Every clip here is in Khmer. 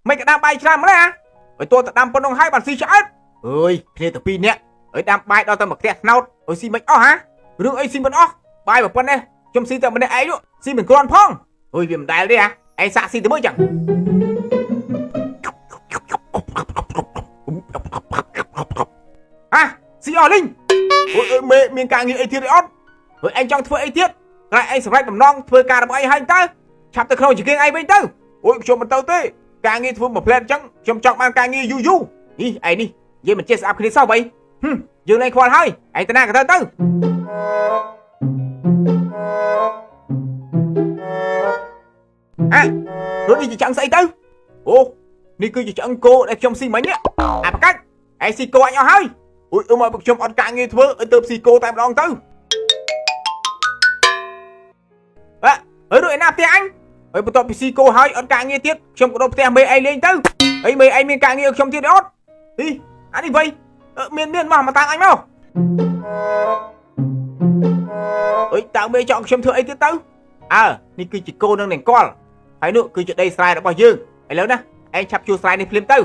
មិនក៏ដាំបាយច្រើនម្ល៉េះហ៎ឲ្យតួតែដាំប៉ុណ្ណឹងហើយបានស៊ីឆ្អែតអើយគ្នាតែពីរនាក់ឲ្យដាំបាយដល់តែមួយខ្ទះស្នោតឲ្យស៊ីមិនអស់ហ៎រឿងអីស៊ីមិនអស់បាយប៉ុណ្ណេះខ្ញុំស៊ីតែម្នាក់ឯងនោះស៊ីមិនគ្រាន់ផងអើយវាមិនដែលទេហ៎ឯងសាក់ស៊ីទៅមើលចឹងហ៎ស៊ីអស់លីងអូយមេមានការងារអីទៀតទេអត់ហើយឯងចង់ធ្វើអីទៀតក្រែងឯងសម្រេចបំណងធ្វើការរបស់ឯងហើយតើឆាប់ទៅក្នុងជាងឯងវិញទៅអូយខ្ញុំមិនទៅទេការងារធ្វើមួយផ្លែតអញ្ចឹងខ្ញុំចង់បានការងារយូរយូរនេះឯងនេះនិយាយមិនចេះស្អាប់គ្នាសោះបីហឹមយើងលែងខ្វល់ហើយឯងទៅណាក៏ទៅទៅអារត់នេះជាឆ្អឹងស្អីទៅអូនេះគឺជាឆ្អឹងគោដែលខ្ញុំស៊ីមិញនេះអាប្រកាច់ឯងស៊ីគោអញអស់ហើយអូយអឺមកខ្ញុំអត់ការងារធ្វើឲ្យទៅស៊ីគោតែម្ដងទៅអ่ะហើយរួចឯណាផ្ទះអញហើយបន្ទាប់ពីស៊ីគោហើយអត់ការងារទៀតខ្ញុំក៏ដល់ផ្ទះមេឯងលេងទៅហើយមេឯងមានការងារឲ្យខ្ញុំទៀតទេអត់អីអានេះវៃមានមានមកមកតាមអញមកអុយតើមេចង់ខ្ញុំធ្វើអីទៀតទៅអើនេះគឺជាគោនឹងនង្គ័លហើយនោះគឺជាដីស្រែរបស់យើងឥឡូវណាឯងឆាប់ជួស្រែនេះភ្លាមទៅ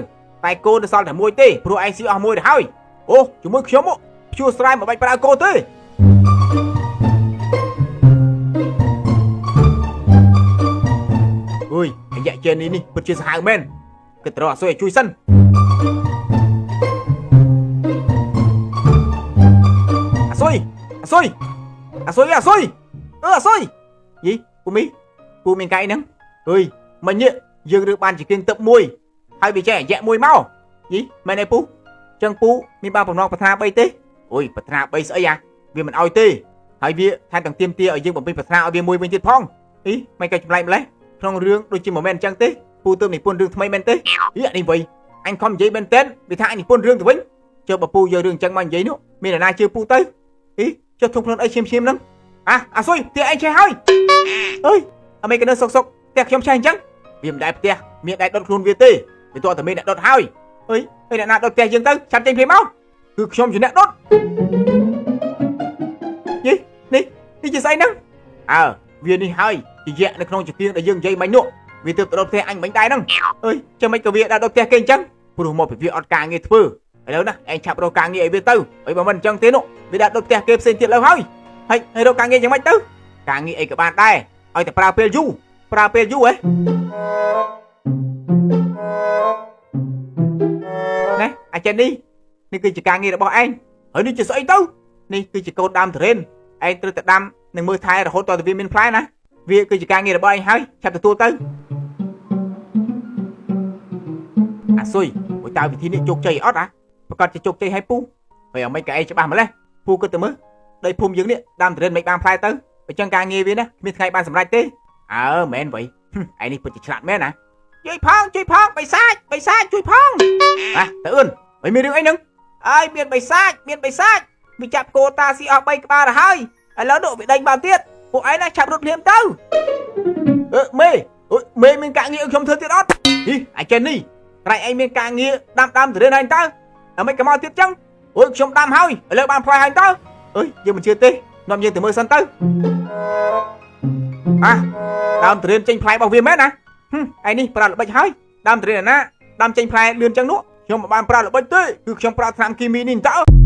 តែគោនៅសល់តែមួយទេព្រោះឯងស៊ីអស់មួយទៅហើយអូជាមួយខ្ញុំជួស្រែមិនបាច់ប្រើគោទេអុយអាយៈចេននេះនេះពិតជាសាហាវមែនគិតទៅអាសុយឲ្យជួយសិនអាសុយអាសុយអាសុយអាសុយអឺអាសុយយីពូមីពូមានកៃហ្នឹងអើយមិញនេះយើងរើបានជាគៀងទឹកមួយហើយវាចេះអាយៈមួយមកយីមែនទេពូចឹងពូមានបានបំណងប្រាថ្នា3ទេអូយប្រាថ្នា3ស្អីអាវាមិនអោយទេហើយវាថែមទាំងទាមទារឲ្យយើងបំពេញប្រាថ្នាឲ្យវាមួយវិញទៀតផងអីមិនក៏ចម្លែកម្លេះក្នុងរឿងដូចជាមិនមែនអញ្ចឹងទេពូទើបនិពន្ធរឿងថ្មីមែនទេអីអានេះវៃអញខំនិយាយមែនទែនវាថាអញនិពន្ធរឿងទៅវិញជើបើពូយករឿងអញ្ចឹងមកនិយាយនោះមានអ្នកណាជឿពូទៅអីចុះធំខ្លួនអីឈាមឈាមហ្នឹងអាអាសុយផ្ទះឯងឆេះហើយអើយអមេកនៅសុកសុកផ្ទះខ្ញុំឆេះអញ្ចឹងវាមិនដែលផ្ទះមានដែលដុតខ្លួនវាទេវាតើតែមានអ្នកដុតហើយអើយហើយអ្នកណាដុតផ្ទះយើងទៅឆាប់ចេញភ្លាមមកគឺខ្ញុំជាអ្នកដុតយីនេះនេះជាស្អីហ្នឹងអើវានេះហើយជាយៈនៅក្នុងចង្គៀងដែលយើងនិយាយមិញនោះវាទើបទៅដុតផ្ទះអញមិញដែរហ្នឹងអើយចាំមិនក៏វាដាក់ដុតផ្ទះគេអញ្ចឹងព្រោះមកពីវាអត់ការងារធ្វើឥឡូវណាឯងឆាប់រកការងារឲ្យវាទៅអីបើមិនអញ្ចឹងទេនោះវាដាក់ដុតផ្ទះគេផ្សេងទៀតលើហើយហើយហើយរកការងារយ៉ាងម៉េចទៅការងារអីក៏បានដែរឲ្យតែប្រើពេលយូរប្រើពេលយូរហ៎ណែអាចារ្យនេះនេះគឺជាការងាររបស់ឯងហើយនេះជាស្អីទៅនេះគឺជាកូនដើមធរេនឯងត្រូវតែដាំនិងមើលថែរហូតដល់វាមានផ្លែណាវាគឺជាការងាររបស់ឯងហើយឆាប់ទទួលទៅអាសុយមួយតើវិធីនេះជោគជ័យអត់អាប្រកាសជាជោគជ័យហើយពូហើយអ្មេក៏ឯងច្បាស់ម្លេះពូគិតទៅមើលដីភូមិយើងនេះដើមធរេនមិនបានផ្លែទៅអញ្ចឹងការងារវាណាគ្មានថ្ងៃបានសម្រេចទេអើមែនវៃឯងនេះពិតជាឆ្លាតមែនណាជួយផងជួយផងបិសាចបិសាចជួយផងអាទៅអឿនហើយមានរឿងអីហ្នឹងអើយមានបិសាចមានបិសាចវាចាប់គោតាស៊ីអស់3ក្បាលទៅហើយឥឡូវនោះវាដេញបានទៀតពួកឯងណាឆាប់រត់ភ្លាមទៅអឺមេអុយមេមានការងារឲ្យខ្ញុំធ្វើទៀតអត់ហីអាចេននេះក្រែងឯងមានការងារដាំដើមទុរេនហើយតើតែមិនក៏មកទៀតចឹងអុយខ្ញុំដាំហើយឥឡូវបានផ្លែហើយតើអើយយើងមិនជឿទេនាំយើងទៅមើលសិនទៅអាដើមទុរេនចេញផ្លែរបស់វាមែនណាឯនេះប្រើល្បិចហើយដើមទុរេនណាដើមចេញផ្លែលឿនចឹងនោះខ្ញុំមិនបានប្រើល្បិចទេគឺខ្ញុំប្រើថ្នាំគីមីនេះតើ